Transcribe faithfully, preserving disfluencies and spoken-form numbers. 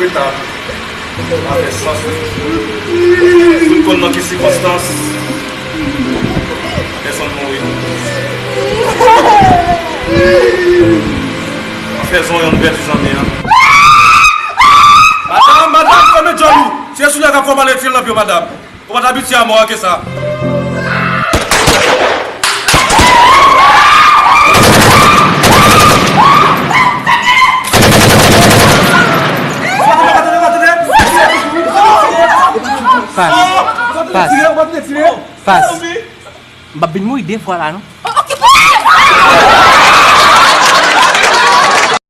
Retab. Avè sans wi. Fout konn nan ki sikonstans pèsonn mouri. Afè zon yon pèdi zanmi an. Madanm, madanm, fèmen djòl ou. Se sou la k ap fè w pale etye l nan pye w, madanm. Ou pa t abitye a mò a ke sa. Pas. Pas. Pas. M p ap vin mouri de fwa la non.